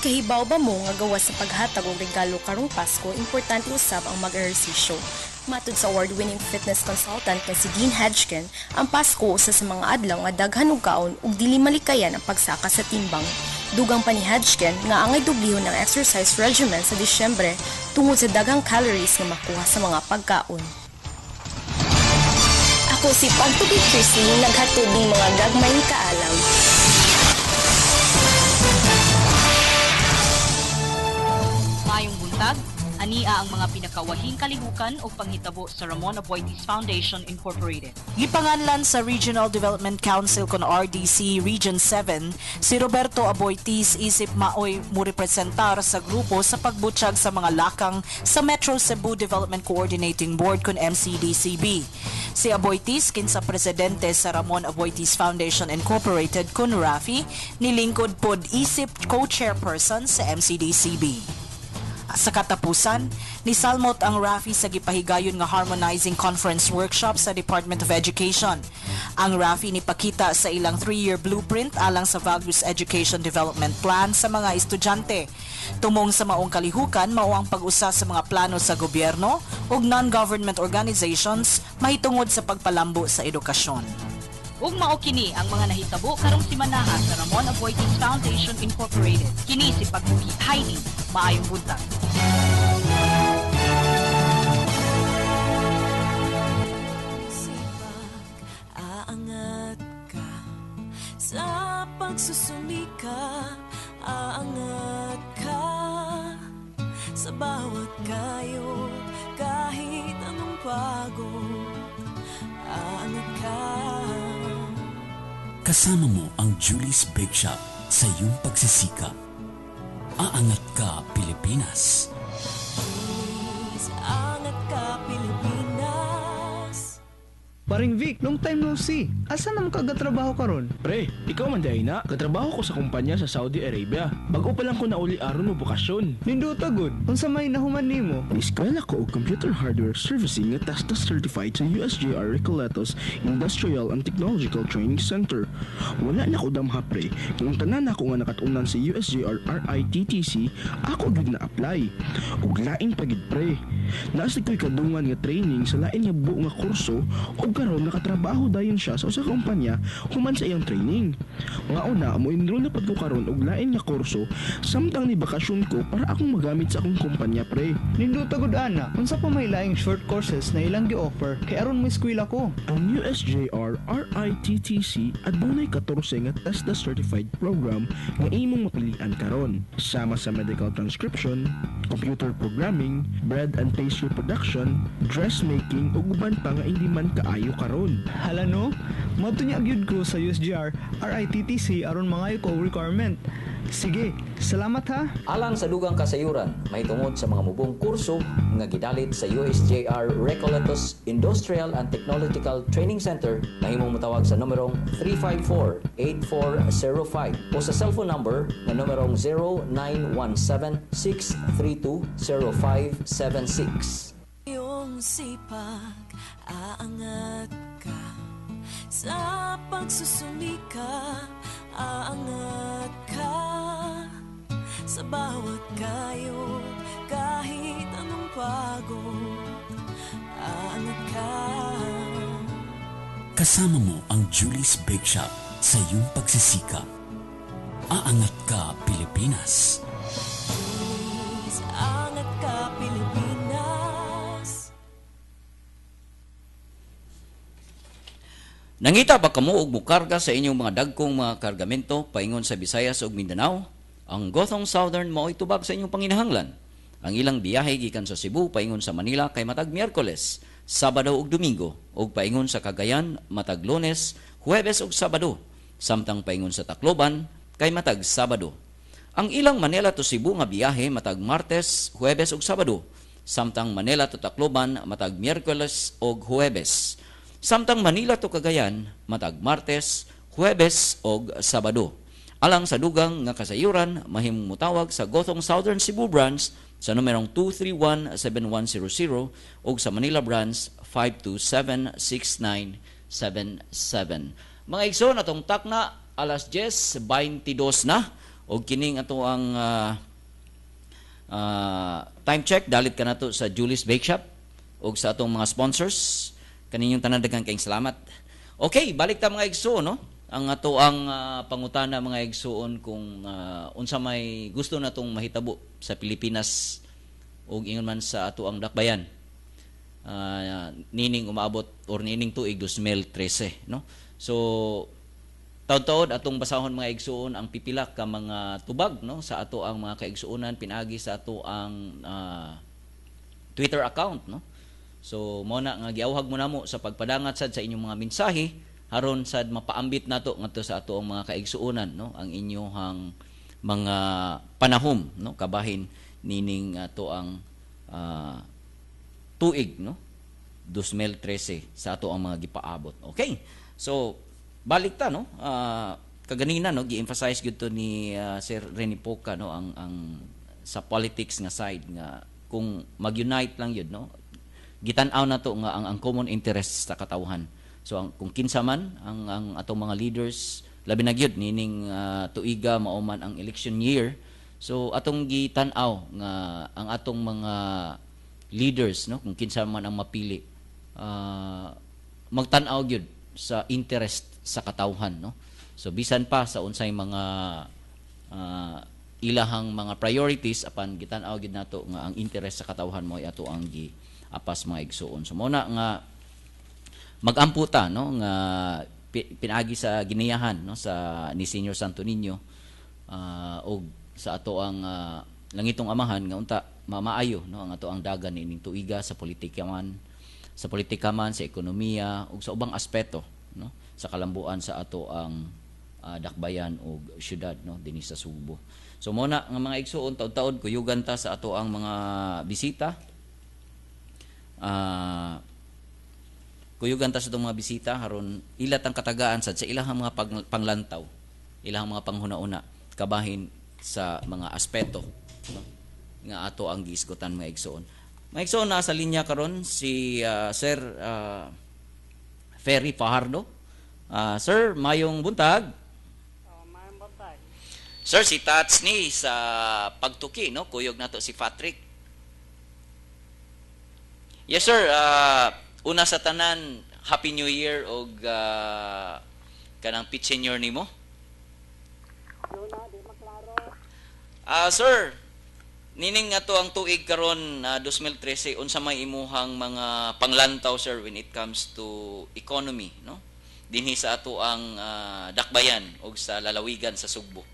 Kahibaw ba mo nga gawas sa paghatag og regalo karong Pasko, importante usab ang mag-ehersisyo? Matud sa award-winning fitness consultant nga si Dean Hodgkin, ang Pasko usa sa mga adlaw nga daghan og kaon ug dili malikayan ang pagsaka sa timbang. Dugang pa ni Hodgkin nga angay dublihon ang exercise regimen sa Disyembre tungod sa daghang calories nga makuha sa mga pagkaon. Ako si Pagtubi Chrislyn, naghatod ng mga gagmay ni kaalam. Maayong buntag, ania ang mga pinakawahing kalihukan o panghitabo sa Ramon Aboitiz Foundation Incorporated. Gipanganlan sa Regional Development Council kon RDC Region 7 si Roberto Aboitiz isip maoy murepresentar sa grupo sa pagbutyag sa mga lakang sa Metro Cebu Development Coordinating Board kon MCDCB. Si Aboitiz, kinsa presidente sa Ramon Aboitiz Foundation Incorporated kun RAFI, nilingkod pod isip co-chairperson sa MCDCB. Sa katapusan, nisalmot ang RAFI sa gipahigayon nga Harmonizing Conference Workshop sa Department of Education. Ang RAFI nipakita sa ilang 3-year blueprint alang sa Values Education Development Plan sa mga estudyante. Tumong sa maong kalihukan, mao ang pag-usa sa mga plano sa gobyerno ug non-government organizations mahitungod sa pagpalambo sa edukasyon. Ug mao kini ang mga nahitabo karong simanaha sa Ramon Aboitiz Foundation Incorporated. Kini si Pagbuhi Heidi. Maayong buntag. Sipag, aangat ka sa pagsusumikap, aangat ka sa bawat kayod, kahit anong pagod, aangat ka. Kasama mo ang Julie's Bake Shop sa iyong pagsisikap. Aangat ka, Pilipinas. Julie's, aangat ka, Pilipinas. Paring Vic, long time no see. Asa na mo kagatrabaho karon? Pre, ikaw man diay na. Katrabaho ko sa kumpanya sa Saudi Arabia. Bago pa lang ko nauli aron mo bokasyon. Nindota gud. Unsa may nahuman nimo? Eskwela ko og computer hardware servicing nga TESDA certified sa USJR Recoletos Industrial and Technological Training Center. Wala na ko damha, pre. Kung tanan ako nga nakatunan sa USJR RITTC, ako gyud na apply. Ug lain pa gid, pre. Naa sad ko'y kadungan nga training sa lain nga buo nga kurso ug karon nakatrabaho dayon siya sa usa ka kumpanya human sa iyang training. Nga una mo enroll na pud ko karon og lain nga kurso samtang ni bakasyon ko para akong magamit sa akong kumpanya, pre. Nindota gud ana. Unsa pa may laing short courses na ilang gi-offer kay aron mo eskwela ko? Ang USJR RITTC adunay 14 nga TESDA certified program nga imong mapilian karon. Sama sa medical transcription, computer programming, bread and pastry production, dressmaking ug uban pa nga hindi man kaayo karon. Hala no, moadto nya gyud ko sa USJR RITTC aron mangayo ko og requirement. Sige, salamat ha. Alang sa dugang kasayuran, mahitungod sa mga mubong kurso nga gidalit sa USJR Recoletos Industrial and Technological Training Center, mahimong motawag sa numerong 354-8405 o sa cellphone number nga numerong 0917-632-0576. Iyong sipag, aangat ka sa pagsusumikap, aangat ka sa bawat kayod, kahit anong pagod, aangat ka. Kasama mo ang Julie's Bake Shop sa iyong pagsisikap. Aangat ka, Pilipinas. Julie's, aangat ka, Pilipinas. Nangita ba kamo og mukarga sa inyong mga dagkong mga kargamento paingon sa Visayas ug Mindanao? Ang Gothong Southern mao'y tubag sa inyong panginahanglan. Ang ilang biyahe gikan sa Cebu paingon sa Manila kay matag Miyerkules, Sabado ug Domingo, ug paingon sa Cagayan matag Lunes, Huwebes ug Sabado, samtang paingon sa Tacloban kay matag Sabado. Ang ilang Manila to Cebu nga biyahe matag Martes, Huwebes ug Sabado, samtang Manila to Tacloban matag Miyerkules ug Huwebes. Samtang Manila to Cagayan matag Martes, Huwebes ug Sabado. Alang sa dugang nga kasayuran, mahimong motawag sa Gothong Southern Cebu Branch sa numerong 231-7100 ug sa Manila Branch 527-6977. Mga igsoon, atong takna alas 10:22 na. Og kining ato ang time check dalit kanato sa Julie's Bake Shop og sa atong mga sponsors kaninyong tanan, daghang kayong salamat. Okay, balik ta, mga igsoon, no? Ang ato ang pangutana, mga igsoon, kung unsa may gusto natong mahitabo sa Pilipinas ug ingon man sa ato ang dakbayan nining umaabot or nining tuig 2013, no? So taud-taod atong basahon, mga igsuon, ang pipila ka mga tubag, no, sa ato ang mga kaigsuonan pinaagi sa ato ang Twitter account, no? So mao na nga giawhag mo namo sa pagpadangat sad sa inyong mga mensahe aron sad mapaambit nato ngadto sa ato ang mga kaigsuonan, no, ang inyong mga panahom, no, kabahin nining ato ang tuig, no, 2013 sa ato ang mga gipaabot. Okay. So balik ta, no. Kaganina, no, gi-emphasize gyud to ni Sir Rene Poca, no, ang sa politics nga side nga kung mag-unite lang yun, no, gitan-aw na to nga ang common interest sa katawhan. So ang kung kinsa man ang atong mga leaders, labi na gyud nining tuiga mao man ang election year. So atong gitan-aw nga ang atong mga leaders, no, kung kinsa man ang mapili, magtan-aw gyud sa interest sa katawhan, no? So bisan pa sa unsay mga ilahang mga priorities, apan gitan-aw gyud nato nga ang interest sa katawhan mo ay ato ang giapas, mga igsuon. So mao na nga magampo ta, no, nga pinaagi sa giniyahan, no, sa ni Senior Santo Niño og sa ato ang langitong amahan nga unta mamaayo, no, ang ato ang dagan niining tuiga sa politika man, sa ekonomiya ug sa ubang aspeto, no, sa kalambuan sa ato ang dakbayan ug syudad, no, dinhi sa Sugbo. So mo na nga, mga igsuon, taud-taod kuyugan ta sa ato ang mga bisita. Kuyugan ta sa atong mga bisita haron ila tang katagaan sad sa ilahang mga panglantaw, ilahang mga panghuna-una kabahin sa mga aspeto, no, nga ato ang giisgutan, mga igsuon. Mga igsuon, nasa linya karon si Sir Ferry Fajardo. Sir, mayong buntag. Sir, si Tats ni sa Pagtuki, no? Kuyog nato si Patrick. Yes, sir. Una sa tanan, Happy New Year og kanang Pitch Senior nimo. Sir, nining nga to ang tuig karon 2013, unsa may imuhang mga panglantaw, sir, when it comes to economy, no? Dinhi sa ato ang dakbayan og sa lalawigan sa Sugbo.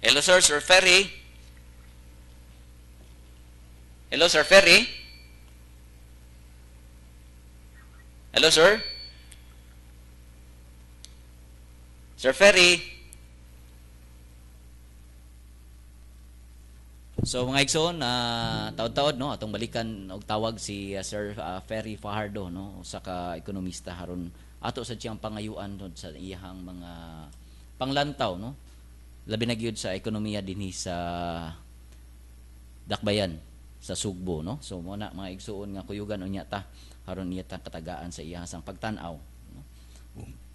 Hello, sir, Sir Ferry. Hello, Sir Ferry. Hello, sir. Sir Ferry. So mga igsoon, taod-taod, no, atong balikan og tawag si Sir Ferry Fajardo, no, usa ka ekonomista haron ato sa siyang pangayuan sa iyahang mga panglantaw, no, labi na gyud sa ekonomiya dinhi sa dakbayan sa Sugbo, no. So mo na, mga igsuon, nga kuyugan unya ta haron niya ta katagaan sa iyahang sang pagtan-aw, no?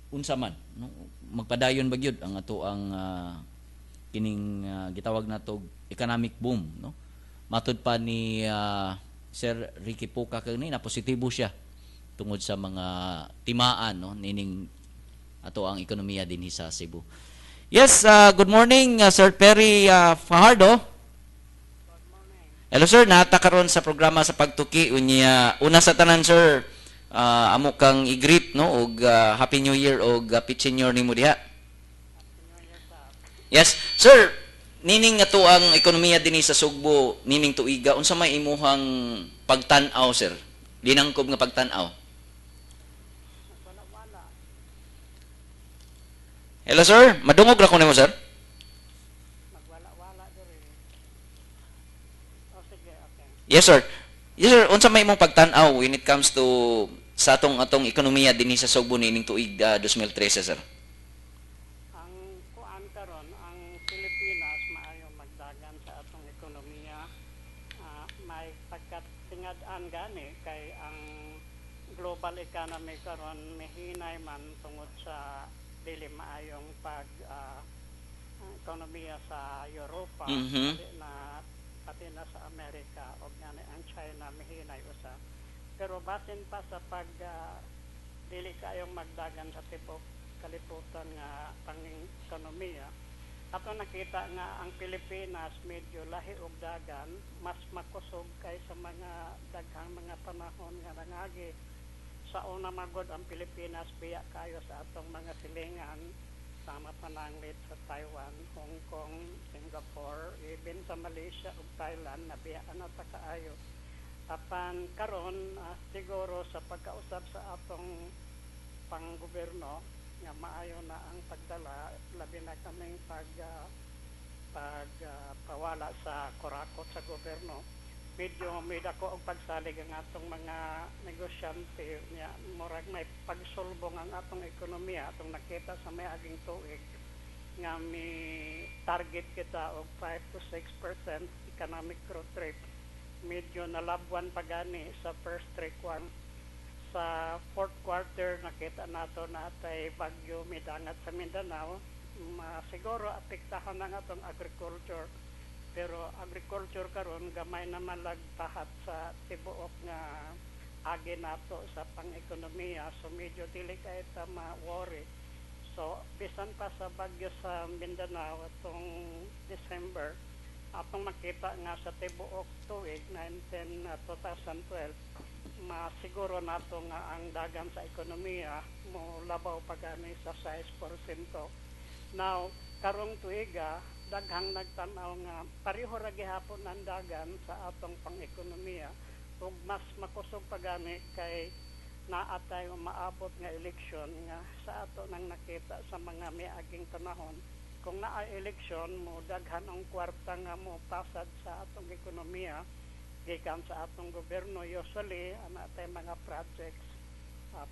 Unsa man, no, magpadayon ba gyud ang ato ang kining gitawag nato economic boom, no? Matud pa ni Sir Ricky Poca kanina, positibo siya tungod sa mga timaan, no, nining ato ang ekonomiya dinhi sa Cebu. Yes, good morning, Sir Perry Fajardo. Hello, sir, nata karon sa programa sa Pagtuki. Unya, una sa tanan, sir, amo kang i-greet, no, og Happy New Year og Happy Senior nimo diha. Yes, sir, nining nga to ang ekonomiya dinhi sa Sugbo nining tuiga, unsa may imuhang pagtan-aw, sir? Dinangkob nga pagtan-aw. Hello, sir, madungog ra ko nimo, sir. Yes, sir. Yes, sir, unsa may imong pagtan-aw when it comes to sa atong atong ekonomiya dinhi sa Sugbo nining tuig 2013, sir? Ang kuan karon, ang Pilipinas maayo magdagan sa atong ekonomiya. May pagkatingad-an gani kay ang global economy karon mihinay man tungod sa Dili maayong pag ekonomiya sa Europa, pati na pati na sa Amerika, og ngani ang China mihinay usab. Pero basin pa sa pag dili kayong magdagan sa tibok kalibutan nga pang-ekonomiya, ato nakita nga ang Pilipinas medyo lahi og dagan, mas makusog kaysa mga daghang mga panahon nga nangagi. Sa una magod, ang Pilipinas biya kayo sa atong mga silingan, sama pananglit sa Taiwan, Hong Kong, Singapore, even sa Malaysia ug Thailand, nabiyaan na ta kaayo. Apan karon, siguro sa pagkausab sa atong panggobyerno nga maayo na ang pagdala, labi na kaming pag pawala sa kurakot sa gobyerno, medyo may dako og pagsalig ang atong mga negosyante niya. Murag may pagsulbong ang atong ekonomiya. Atong nakita sa may aging tuig nga mi target kita og 5 to 6% economic growth rate. Medyo nalabwan pa gani sa first three quarter. Sa fourth quarter, nakita nato na atay bagyo midangat sa Mindanao. Siguro apektahan ang atong agriculture, pero agriculture karon gamay naman lagpahat sa tibuok nga agi nato sa pang-ekonomiya, so medyo dili kay ta ma-worry. So bisan pa sa bagyo sa Mindanao atong December, atong makita nga sa tibuok tuig 19 2012, masiguro nato nga ang dagan sa ekonomiya mo labaw pa gani sa 6%. Now, karong tuiga, daghang nagtan-aw nga pareho ra gihapon ang dagan sa atong pang-ekonomiya ug mas makusog pa gani kay naa tay umaabot nga eleksyon, nga sa ato nang nakita sa mga miaging panahon, kung naa eleksyon, mo daghan ang kwarta nga mo pasad sa atong ekonomiya gikan sa atong gobyerno. Usually ana tay mga projects,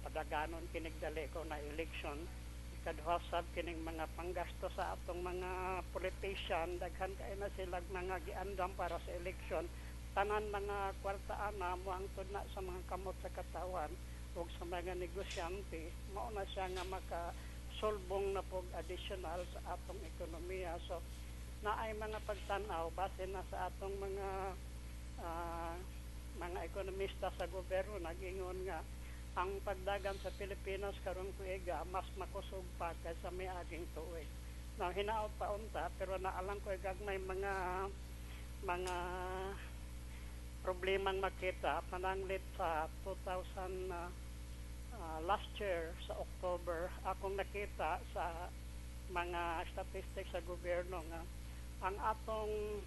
padaganon kinigdali ko na election. Ikaduha sab, kining mga panggasto sa atong mga politician, daghan kay na sila mga giandam para sa election. Tanan mga kwarta ana moangtod na sa mga kamot sa katawan ug sa mga negosyante. Mao na siya nga maka sulbong na pog additional sa atong ekonomiya. So naay mga pagtan-aw base na sa atong mga ekonomista sa gobyerno, nag-ingon nga ang pagdagan sa Pilipinas karong tuiga mas makusog pa kaysa may aging tuig. Now, hinaot pa unta, pero naalang ko gagmay mga problemang makita pananglit sa 2000, last year sa October. Akong nakita sa mga statistics sa gobyerno nga ang atong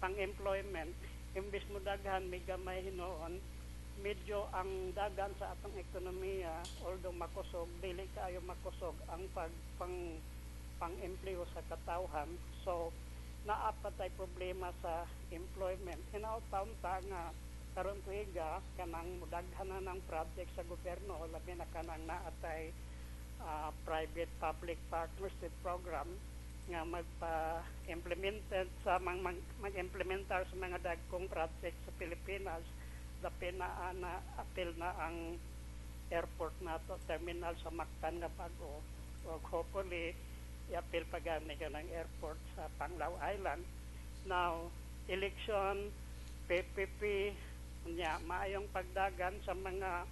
pang-employment, imbis mo daghan, may gamay hinuon. Medyo ang dagan sa atong ekonomiya, although makusog, dili kaayo makusog ang pag pang pang-empleo sa katawhan. So naa pa tay problema sa employment. Hinaot pa unta nga karon tuiga, kanang mudaghan na ng project sa gobyerno, labi na kanang naatay private public partnership program nga magpa-implemented sa mag-implementar sa mga dagkong project sa Pilipinas. Dapin na ana, apil na ang airport nato, terminal sa Mactan nga bag-o, ug hopefully iapil pa gani ka ng airport sa Panglao Island. Now, election, PPP nya, maayong pagdagan sa mga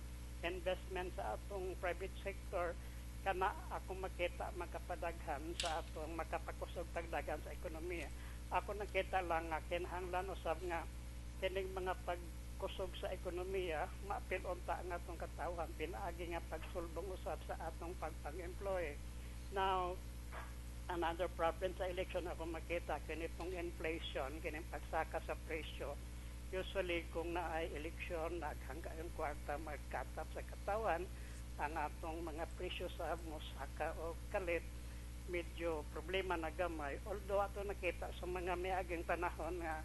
investment sa atong private sector, kana ako makita makapadaghan sa atong makapakusog pagdagan sa ekonomiya. Ako nakita lang nga kinahanglan usab nga kining mga pagkusog sa ekonomiya maapil unta ang atong katawhan pinaagi nga pagsulbong usab sa atong pagpang-employ. Now, another problem sa election ako makita, kinitong inflation, kining pagsaka sa presyo. Usually kung naay election, daghang kayong kwarta magkatap sa katawan, ang atong mga presyo sa mosaka o kalit, medyo problema na gamay. Although ato nakita sa mga miaging panahon nga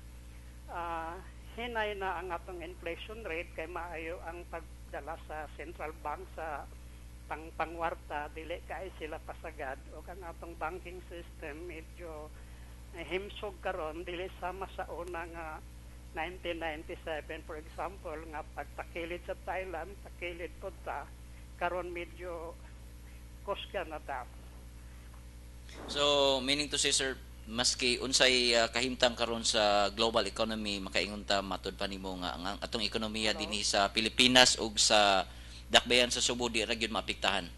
hinay na ang atong inflation rate kay maayo ang pagdala sa central bank sa pangwarta, dili kay sila pasagad, o ang atong banking system medyo himsog karon, dili sama sa una nga 1997, for example, nga pagtakilid sa Thailand, takilid pud ta. Karon medyo kusga na ta. So, meaning to say, sir, maski unsay kahimtang karon sa global economy, makaingon ta matud pa nimo nga ang atong ekonomiya dinhi sa Pilipinas ug sa dakbayan sa Subo di ra gyud maapektahan.